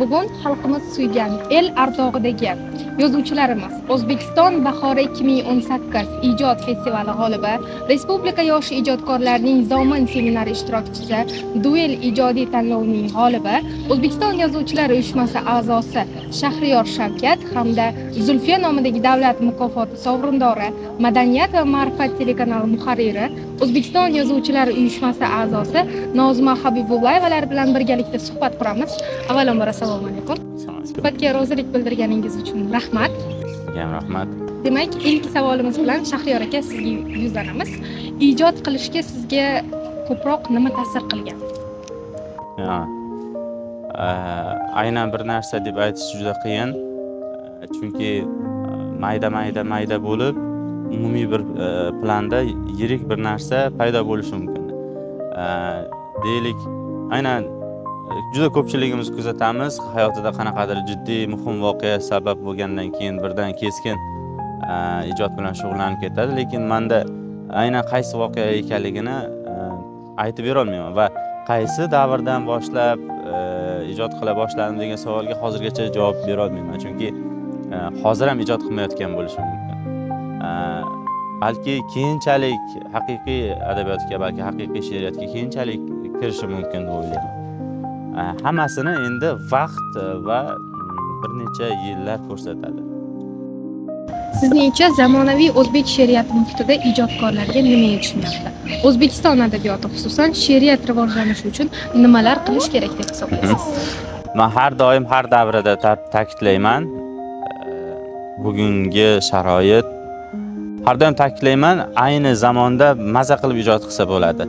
Bugun xalqimiz suygan el ardog'idagi yozuvchilarimiz O'zbekiston bahori 2018 ijod festivali g'olibi, Respublika yosh ijodkorlarining Zomin seminari ishtirokchisi, Duel ijodiy tanlovining g'olibi, O'zbekiston Yozuvchilar uyushmasi a'zosi Shahriyor Shavkat hamda Zulfiya nomidagi davlat mukofoti sovrindori, Madaniyat va ma'rifat telekanali muharriri, O'zbekiston Yozuvchilar uyushmasi a'zosi Nozima Habibullayevalar bilan birgalikda suhbat quramiz. Avvalambor assalomu alaykum. Suhbatga rozilik bildirganingiz uchun rahmat. Sizga ham rahmat. Demak, ilk savolimiz bilan Shahriyor aka sizga yuzlanamiz. Ijod qilishga sizga ko'proq nima ta'sir qilgan? Ha. Aynan bir narsa deb aytish juda qiyin. Chunki mayda mayda mayda bo'lib, umumiy bir planda yirik bir narsa paydo bo'lishi mumkin. Deylik, aynan juda ko'pchiligimiz kuzatamiz, hayotida qanaqadir jiddiy muhim voqea sabab bo'lgandan keyin birdan keskin ijod bilan shug'ullanib ketadi, lekin menda aynan qaysi voqea ekanligini aytib bera olmayman va qaysi davrdan boshlab ijod qila boshladim degan savolga hozirgacha javob bera olmayman, chunki hozir ham ijod qilmayotgan bo'lishim mumkin. Balki keyinchalik haqiqiy adabiyotga, balki haqiqiy she'riyatga keyinchalik kirishi mumkin deb o'ylayman. Hammasini endi vaqt va bir necha yillar ko'rsatadi. Sizningcha zamonaviy o'zbek she'riyati muhitida ijodkorlarga nima yetishmayapti? O'zbekiston adabiyoti, xususan she'riyat rivojlanishi uchun nimalar qilish kerak deb hisoblaysiz? Men har doim har davrada ta'kidlayman. Bugungi sharoit har doim ta'kidlayman, ayni zamonda maza qilib ijod qilsa bo'ladi.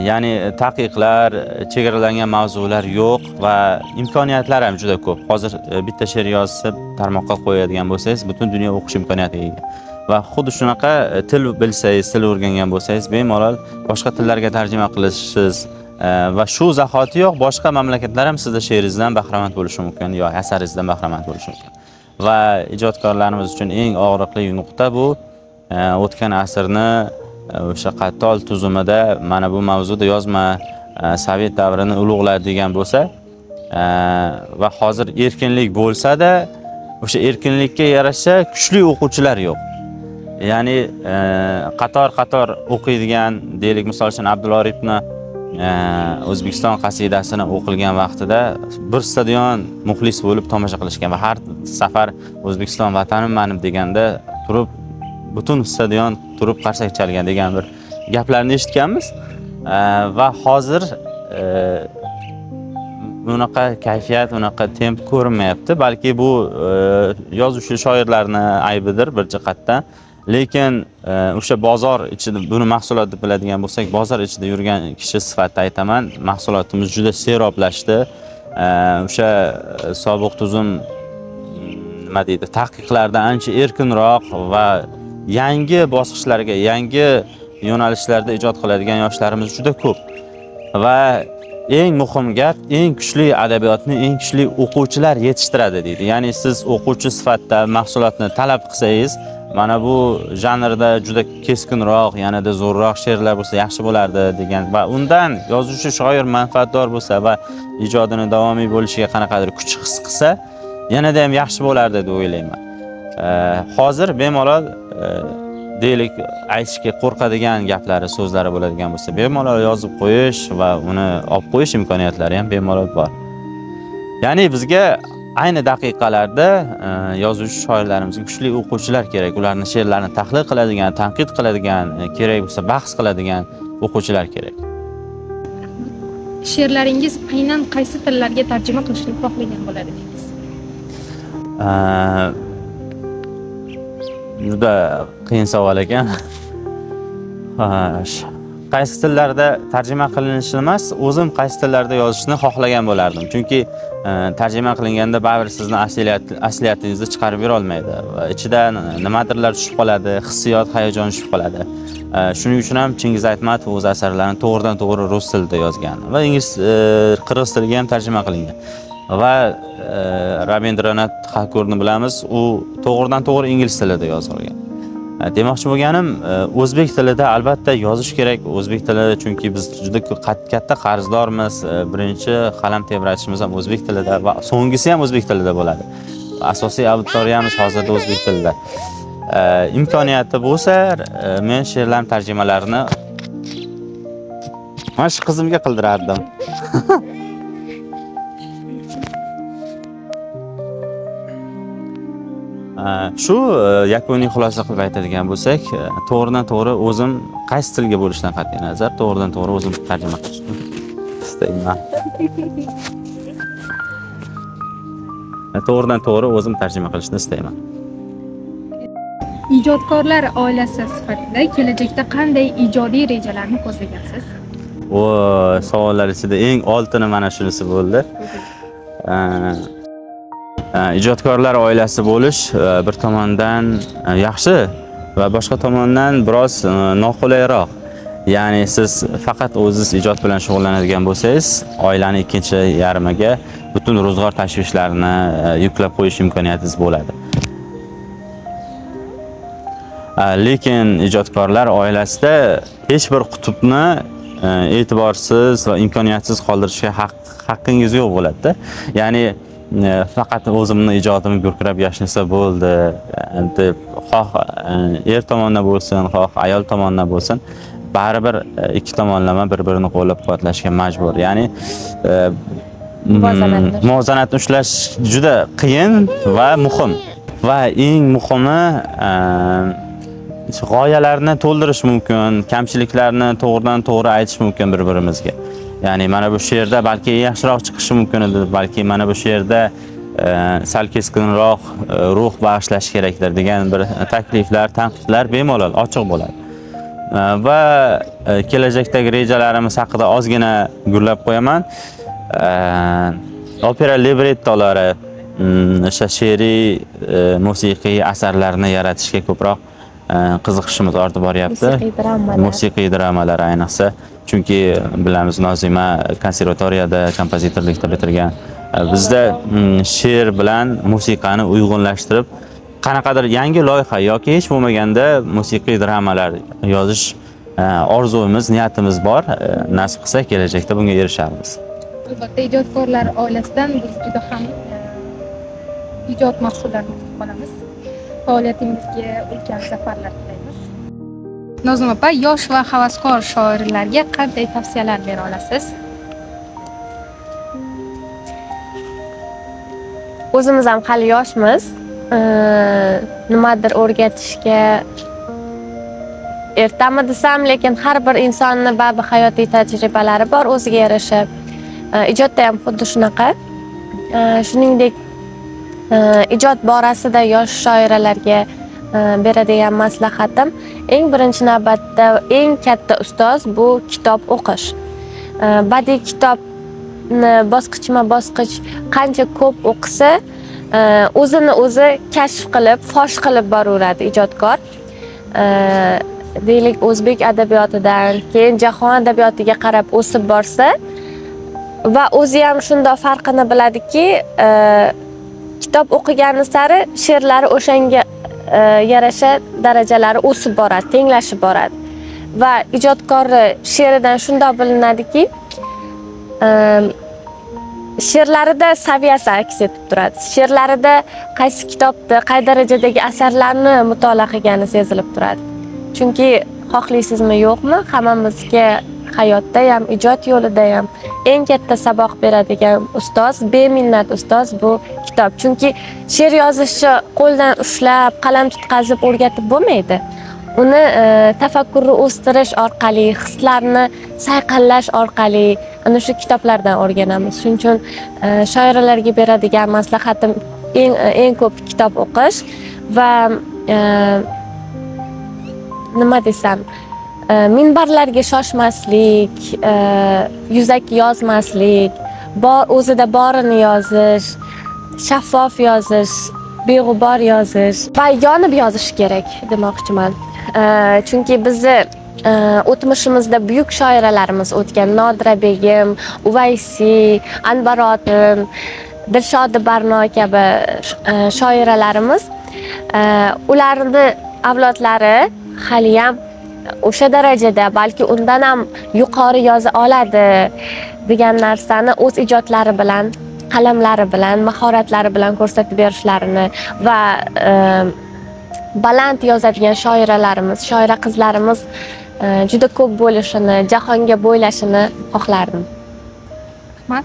Ya'ni taqiqlar, chegaralangan mavzular yo'q va imkoniyatlar ham juda ko'p. Hozir bitta she'r yozib tarmoqqa qo'yadigan bo'lsangiz, butun dunyo o'qish imkoniyatiga ega. Va xuddi shunaqa til bilsangiz, til o'rgangan bo'lsangiz, bemalol boshqa tillarga tarjima qilishingiz va shu zahotiyoq boshqa mamlakatlar ham sizni she'ringizdan bahramand bo'lishi mumkin yo asaringizdan bahramand bo'lishi mumkin. Va ijodkorlarimiz uchun eng og'riqli nuqta bu o'tgan asrni o'sha qattol tuzumida mana bu mavzuda yozma, sovet davrini ulug'la degan bo'lsa, va hozir erkinlik bo'lsa-da, o'sha erkinlikka yarasha kuchli o'quvchilar yo'q. Ya'ni qator-qator o'qiydigan, deylik, misol uchun Abdulla Orifni O'zbekiston qasidasini o'qilgan vaqtida bir stadion muxlis bo'lib tomosha qilishgan va har safar O'zbekiston vatanim menim deganda turib butun stadion turib qarsak chalgan degan bir gaplarni eshitganmiz. Va hozir bunaqa kayfiyat, unaqa temp ko'rinmayapti. Balki bu yozuvchi shoirlarning aybidir bir jihatdan. Lekin o'sha bozor ichida buni mahsulot deb biladigan bo'lsak, bozor ichida yurgan kishi sifatida aytaman, mahsulotimiz juda seroblashdi. O'sha sobiq tuzum nima deydi, taqiqlardan ancha erkinroq va yangi bosqichlarga, yangi yo'nalishlarda ijod qiladigan yoshlarimiz juda ko'p. Va eng muhim gap, eng kuchli adabiyotni eng kuchli o'quvchilar yetishtiradi deydi. Ya'ni siz o'quvchi sifatida mahsulotni talab qilsangiz, mana bu janrda juda keskinroq, yanada zo'rroq she'rlar bo'lsa yaxshi bo'lardi degan va undan yozuvchi shoir manfaatdor bo'lsa va ijodini davomiy bo'lishiga qanaqadir kuch his qilsa, yanada ham yaxshi bo'lardi deb o'ylayman. Hozir bemalol deylik aytishga qo'rqadigan gaplari, so'zlari bo'ladigan bo'lsa, bemalol yozib qo'yish va uni olib qo'yish imkoniyatlari ham bemalol bor. Ya'ni bizga ayni daqiqalarda yozuvchi shoirlarimizga kuchli o'quvchilar kerak, ularning she'rlarini tahlil qiladigan, tanqid qiladigan, kerak bo'lsa bahs qiladigan o'quvchilar kerak. She'rlaringiz aynan qaysi tillarga tarjima qilishni xohlagan bo'lar edingiz? Juda qiyin savol ekan. Xo'sh, qaysi tillarda tarjima qilinishi emas, o'zim qaysi tillarda yozishni xohlagan bo'lardim. Chunki tarjima qilinganda baribir sizni asliyatingizni chiqarib bera olmaydi va ichida nimadirlar tushib qoladi, hissiyot, hayajon tushib qoladi. Shuning uchun ham Chingiz Aytmatov o'z asarlarini to'g'ridan to'g'ri rus tilida yozgan va ingliz, qirg'iz tiliga ham tarjima qilingan. Va Rabindranat Thakurni bilamiz, u to'g'ridan to'g'ri ingliz tilida yozilgan. Demoqchi bo'lganim, o'zbek tilida albatta yozish kerak. O'zbek tili, chunki biz juda katta qarzdormiz. Birinchi qalam tebratishimiz ham o'zbek tilida va so'nggisi ham o'zbek tilida bo'ladi. Asosiy auditoriyamiz hozirda o'zbek tilida. Imkoniyati bo'lsa, men she'rlar tarjimalarini mana shu qizimga qildirardim. Shu yakuniy xulosa qilib aytadigan bo'lsak, to'g'ridan to'g'ri o'zim qaysi tilga bo'lishidan qat'iy nazar, to'g'ridan to'g'ri o'zim tarjima qilishni istayman. To'g'ridan to'g'ri o'zim tarjima qilishni istayman. Ijodkorlar oilasi sifatida kelajakda qanday ijodiy rejalarni ko'zlagansiz? O savollar ichida eng oltini mana shunisi bo'ldi. Ijodkorlar oilasi bo'lish bir tomondan yaxshi va boshqa tomondan biroz noqulayroq. Ya'ni siz faqat o'zingiz ijod bilan shug'ullanadigan bo'lsangiz, oilani ikkinchi yarmiga butun ro'zg'or tashvishlarini yuklab qo'yish imkoniyatingiz bo'ladi. Lekin ijodkorlar oilasida hech bir qutbni e'tiborsiz va imkoniyatsiz qoldirishga haqqingiz yo'q bo'ladi-da. Ya'ni faqat o'zimni ijodim gurkirab yashnasa bo'ldi deb, xoh er tomondan bo'lsin, xoh ayol tomondan bo'lsin, baribir ikki tomonlama bir-birini qo'llab-quvvatlashga majbur. Ya'ni muvozanatni ushlash juda qiyin va muhim. Va eng muhimi, g'oyalarni to'ldirish mumkin, kamchiliklarni to'g'ridan to'g'ri aytish mumkin bir-birimizga. Ya'ni mana bu she'rda balki yaxshiroq chiqishi mumkin edi, balki mana bu she'rda sal keskinroq ruh bag'ishlash kerakdir degan bir takliflar, tanqidlar bemalol ochiq bo'ladi. Va kelajakdagi rejalarimiz haqida ozgina gullab qo'yaman. Opera librettolari, o'sha she'riy, musiqiy asarlarni yaratishga ko'proq qiziqishimiz ortib boryapti. Musiqiy dramalar. Musiqiy dramalar ayniqsa. Chunki bilamiz, Nozima konservatoriyada kompozitorlikda bitirgan. Bizda she'r bilan musiqani uyg'unlashtirib qanaqadir yangi loyiha yoki hech bo'lmaganda musiqiy dramalar yozish orzuimiz, niyatimiz bor. Nasib qilsa kelajakda bunga erishamiz. Albatta, ijodkorlar oilasidan biz juda ham ijod mahsullarini kutib qolamiz. Faoliyatingizga ulkan zafarlar tilaymiz. Nozima opa, yosh va havaskor shoirlarga qanday tavsiyalar bera olasiz? O'zimiz ham hali yoshmiz. Nimadir o'rgatishga ertami desam, lekin har bir insonni baribir hayotiy tajribalari bor o'ziga yarasha. Ijodda ham xuddi shunaqa. Shuningdek, ijod borasida yosh shoiralarga beradigan maslahatim, eng birinchi navbatda eng katta ustoz bu kitob o'qish. Badiiy kitobni bosqichma-bosqich qancha ko'p o'qisa, o'zini o'zi kashf qilib, fosh qilib boraveradi ijodkor. Deylik, o'zbek adabiyotidan keyin jahon adabiyotiga qarab o'sib borsa va o'zi ham shundoq farqini biladiki, kitob o'qigani sari she'rlari o'shanga yarasha darajalari o'sib boradi, tenglashib boradi. Va ijodkorni she'ridan shundoq bilinadiki, she'rlarida saviyasi aks etib turadi. She'rlarida qaysi kitobni, qay darajadagi asarlarni mutolaa qilgani sezilib turadi. Chunki xohlaysizmi yo'qmi, hammamizga hayotda ham, ijod yo'lida ham eng katta saboq beradigan ustoz, beminnat ustoz bu kitob. Chunki she'r yozishni qo'ldan ushlab, qalam tutqazib o'rgatib bo'lmaydi. Uni tafakkurni o'stirish orqali, hislarni sayqallash orqali ana shu kitoblardan o'rganamiz. Shuning uchun shoiralarga beradigan maslahatim eng ko'p kitob o'qish va nima desam, minbarlarga shoshmaslik, yuzaki yozmaslik, o'zida borini yozish, shaffof yozish, beg'ubor yozish va yonib yozish kerak demoqchiman. Chunki bizni o'tmishimizda buyuk shoiralarimiz o'tgan, Nodira Begim, Uvaysiy, Anbar Otin, Dilshodi Barno kabi shoiralarimiz, ularni avlodlari haliyam o'sha darajada, balki undan ham yuqori yoza oladi degan narsani o'z ijodlari bilan, qalamlari bilan, mahoratlari bilan ko'rsatib berishlarini va baland yozadigan shoiralarimiz, shoira qizlarimiz juda ko'p bo'lishini, jahonga bo'ylashini xohlardim. Rahmat.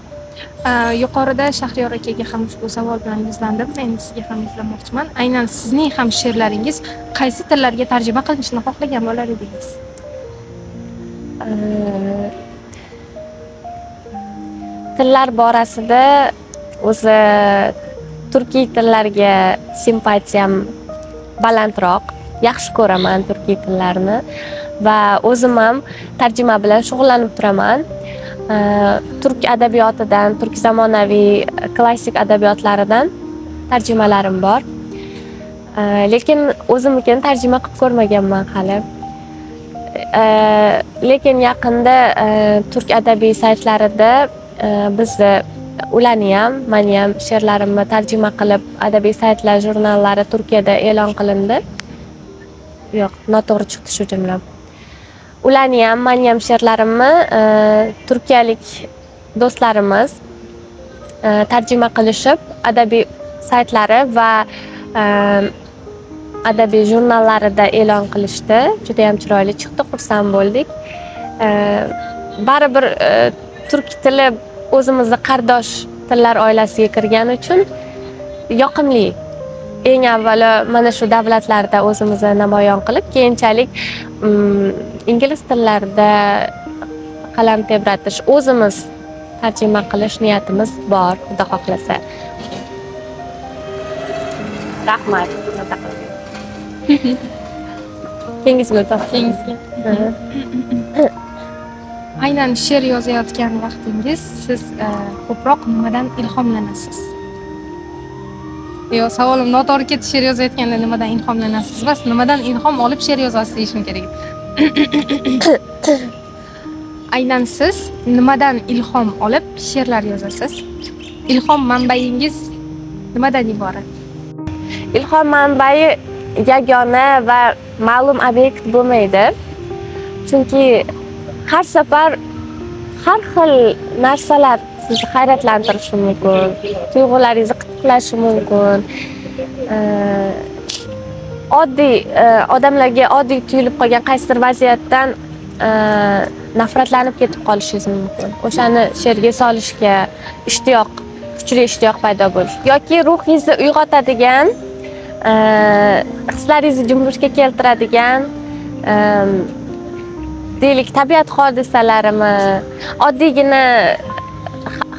Yuqorida Shahriyor akaga ham ushbu savol bilan yuzlandim. Endi sizga ham yuzlanmoqchiman. Aynan sizning ham she'rlaringiz qaysi tillarga tarjima qilinishini xohlagan bo'lar edingiz? Tillar borasida o'zi turkiy tillarga simpatiyam balandroq. Yaxshi ko'raman turkiy tillarni va o'zim ham tarjima bilan shug'ullanib turaman. Turk adabiyotidan, turk zamonaviy klassik adabiyotlaridan tarjimalarim bor. Lekin o'zimnikini tarjima qilib ko'rmaganman hali. Lekin yaqinda turk adabiy saytlarida bizni ularni ham, meni ham she'rlarimni tarjima qilib adabiy saytlar, jurnallari Turkiyada e'lon qilindi. Yo'q, noto'g'ri chiqdi shu jumla. Ularni ham, meni ham she'rlarimni turkiyalik do'stlarimiz tarjima qilishib, adabiy saytlari va adabiy jurnallarida e'lon qilishdi. Juda ham chiroyli chiqdi, xursand bo'ldik. Baribir turk tili o'zimizni qardosh tillar oilasiga kirgani uchun yoqimli. Eng avvalo mana shu davlatlarda o'zimizni namoyon qilib, keyinchalik ingliz tillarida qalam tebratish, o'zimiz tarjima qilish niyatimiz bor, Xudo xohlasa. Rahmat. Keyingisini o'tamiz. Keyingisiga. Aynan she'r yozayotgan vaqtingiz siz ko'proq nimadan ilhomlanasiz? Yo'q, savolim noto'g'ri ketdi. She'r yozayotganda nimadan ilhomlanasiz emas, nimadan ilhom olib she'r yozasiz deyishim kerak. Aynan siz nimadan ilhom olib she'rlar yozasiz? Ilhom manbayingiz nimadan iborat? Ilhom manbai yagona va ma'lum obyekt bo'lmaydi. Chunki har safar har xil narsalar sizni hayratlantirishi mumkin, tuyg'ularingizni qitiqlashi mumkin. Oddiy odamlarga oddiy tuyulib qolgan qaysidir vaziyatdan nafratlanib ketib qolishingiz mumkin. O'shani she'rga solishga ishtiyoq, kuchli ishtiyoq paydo bo'lishi yoki ruhingizni uyg'otadigan, hislaringizni junbushga keltiradigan, deylik, tabiat hodisalarimi, oddiygina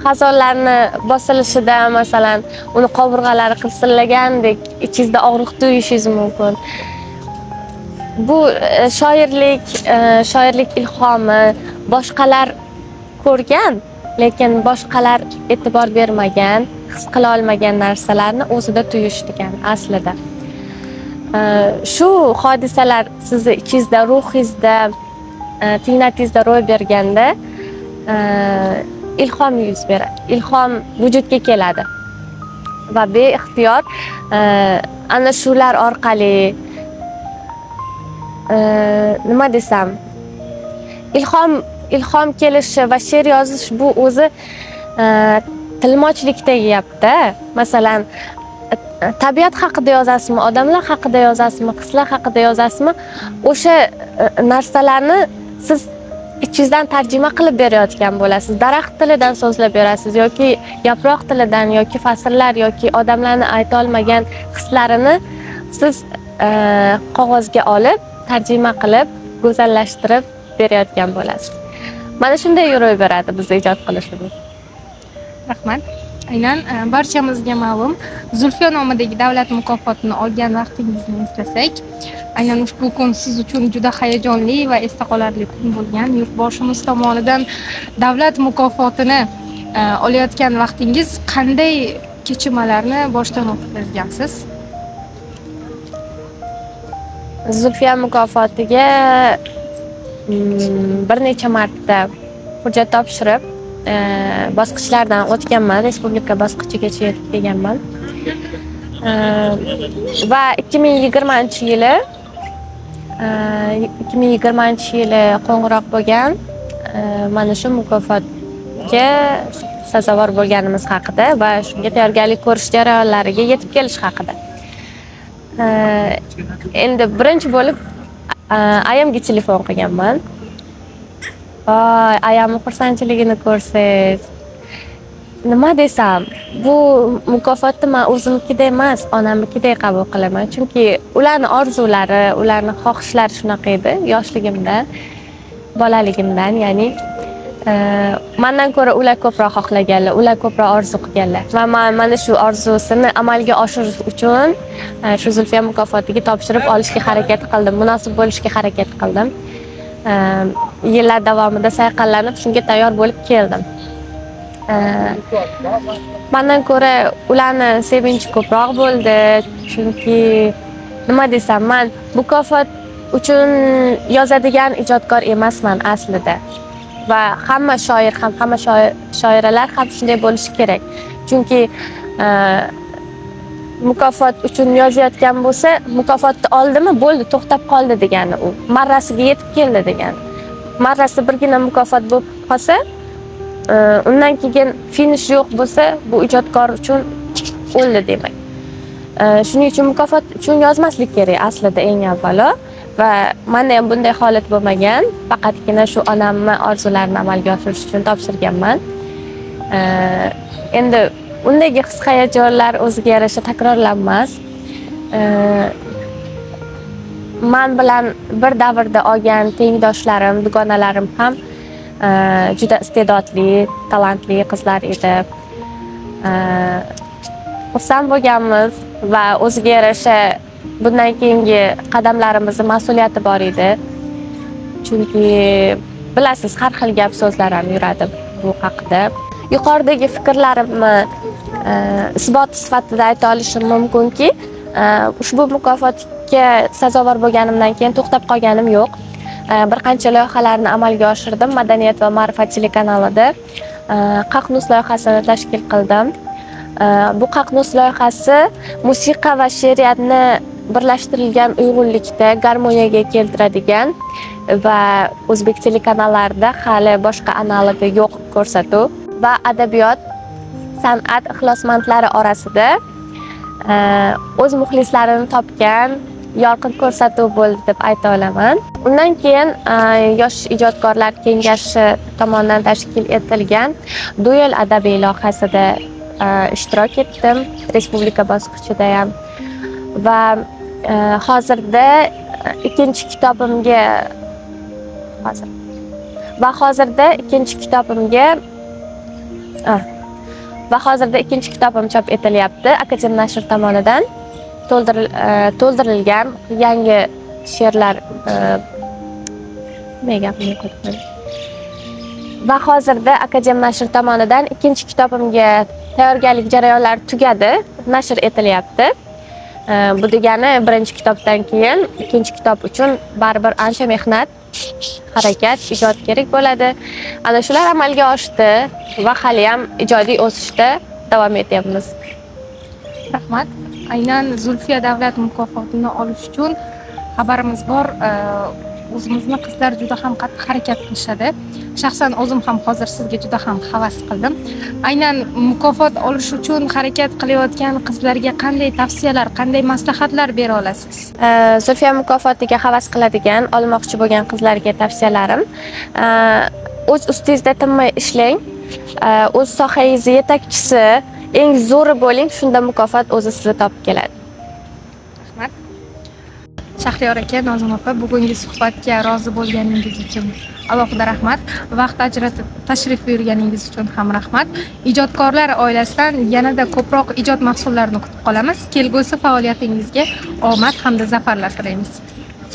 xazonlarni bosilishida, masalan, uni qovurg'alari qirsilagandek ichingizda og'riq tuyishingiz mumkin. Bu shoirlik ilhomi boshqalar ko'rgan, lekin boshqalar e'tibor bermagan, his qila olmagan narsalarni o'zida tuyish degan aslida. Shu hodisalar sizni ichingizda, ruhingizda, tingnatingizda ro'y berganda ilhom yuz beradi, ilhom vujudga keladi va beixtiyor ana shular orqali nima desam, ilhom kelishi va she'r yozish bu o'zi tilmochlikdagi gapda. Masalan, tabiat haqida yozasizmi, odamlar haqida yozasizmi, hislar haqida yozasizmi, o'sha narsalarni siz ichingizdan tarjima qilib berayotgan bo'lasiz. Daraxt tilidan so'zlab berasiz yoki yaproq tilidan yoki fasllar yoki odamlarni ayta olmagan hislarini siz qog'ozga olib, tarjima qilib, go'zallashtirib berayotgan bo'lasiz. Mana shunday yuraveradi biz ijod qilishimiz. Rahmat. Aynan barchamizga ma'lum Zulfiya nomidagi davlat mukofotini olgan vaqtingizni eslasak, aynan ushbu kun siz uchun juda hayajonli va esda qolarli kun bo'lgan. Yurtboshimiz tomonidan davlat mukofotini olayotgan vaqtingiz qanday kechinmalarni boshdan o'tkazgansiz? Zulfiya mukofotiga bir necha marta hujjat topshirib, bosqichlardan o'tganman, respublika bosqichigacha yetib kelganman. Va 2020 yili 2020-yili qo'ng'iroq bo'lgan, mana shu mukofotga sazovor bo'lganimiz haqida va shunga tayyorgarlik ko'rish jarayonlariga yetib kelish haqida. Endi birinchi bo'lib ayamga telefon qilganman. Voy, ayamni xursandchiligini ko'rsangiz. Nima desam, bu mukofotni man o'zimnikidek emas, onamnikidek qabul qilaman. Chunki ularni orzulari, ularni xohishlari shunaqa edi yoshligimdan, bolaligimdan, ya'ni mandan ko'ra ular ko'proq xohlaganlar, ular ko'proq orzu qilganlar. Va man mana shu orzusini amalga oshirish uchun shu Zulfiya mukofotiga topshirib olishga harakat qildim, munosib bo'lishga harakat qildim. Yillar davomida sayqallanib shunga tayyor bo'lib keldim. Mandan ko'ra ularni sevinchi ko'proq bo'ldi, chunki nima desam, man mukofot uchun yozadigan ijodkor emasman aslida. Va hamma shoir ham, hamma shoiralar ham shunday bo'lishi kerak. Chunki mukofot uchun yozayotgan bo'lsa, mukofotni oldimi, bo'ldi, to'xtab qoldi degani u. Marrasiga yetib keldi degani. Marrasi birgina mukofot bo'lib qolsa, undan keyin finish yo'q bo'lsa, bu ijodkor uchun o'ldi demak. Shuning uchun mukofot uchun yozmaslik kerak aslida eng avvalo. Va menda ham bunday holat bo'lmagan. Faqatgina shu onamni orzularini amalga oshirish uchun topshirganman. Endi undagi his hayajonlar o'ziga yarasha takrorlanmas. Man bilan bir davrda olgan tengdoshlarim, dugonalarim ham juda iste'dodli, talantli qizlar edi. Xursand bo'lganmiz va o'ziga yarasha bundan keyingi qadamlarimizni mas'uliyati bor edi. Chunki bilasiz, har xil gap so'zlar ham yuradi bu haqida. Yuqoridagi fikrlarimni isbot sifatida ayta olishim mumkinki, ushbu mukofotga sazovor bo'lganimdan keyin to'xtab qolganim yo'q. Bir qancha loyihalarni amalga oshirdim Madaniyat va ma'rifat telekanalida. Qaqnus loyihasini tashkil qildim. Bu Qaqnus loyihasi musiqa va she'riyatni birlashtirilgan uyg'unlikda garmoniyaga keltiradigan va o'zbek telekanallarida hali boshqa analogi yo'q ko'rsatuv va adabiyot, san'at ixlosmandlari orasida o'z muxlislarini topgan yorqin ko'rsatuv bo'ldi deb ayta olaman. Undan keyin yosh ijodkorlar kengashi tomonidan tashkil etilgan Duel adabiy loyihasida ishtirok etdim respublika bosqichida ham va hozirda ikkinchi kitobimga hozir va hozirda ikkinchi kitobimga ah, va hozirda ikkinchi kitobim chop etilyapti Akadem nashr tomonidan to'ldirilgan yangi she'rlar. Nima gapimni yo'qotib. Va hozirda Akadem nashr tomonidan ikkinchi kitobimga tayyorgarlik jarayonlari tugadi, nashr etilyapti. Bu degani birinchi kitobdan keyin ikkinchi kitob uchun baribir ancha mehnat, harakat, ijod kerak bo'ladi. Ana shular amalga oshdi va haliyam ijodiy o'sishda davom etyapmiz. Rahmat. Aynan Zulfiya davlat mukofotini olish uchun, xabarimiz bor, o'zimizni qizlar juda ham qattiq harakat qilishadi. Shaxsan o'zim ham hozir sizga juda ham havas qildim. Aynan mukofot olish uchun harakat qilayotgan qizlarga qanday tavsiyalar, qanday maslahatlar bera olasiz? Zulfiya mukofotiga havas qiladigan, olmoqchi bo'lgan qizlarga tavsiyalarim: o'z ustingizda tinmay ishlang, o'z sohangizni yetakchisi, eng zo'ri bo'ling, shunda mukofot o'zi sizni topib keladi. Rahmat. Shahriyor aka, Nozim opa, bugungi suhbatga rozi bo'lganingiz uchun alohida rahmat. Vaqt ajratib tashrif buyurganingiz uchun ham rahmat. Ijodkorlar oilasidan yanada ko'proq ijod mahsullarini kutib qolamiz. Kelgusi faoliyatingizga omad hamda zafarlar tilaymiz.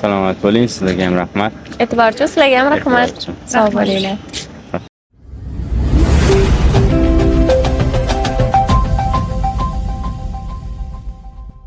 Salomat bo'ling, sizlarga ham rahmat. E'tibor uchun sizlarga ham rahmat. E'tibor uchun. Sog' bo'linglar.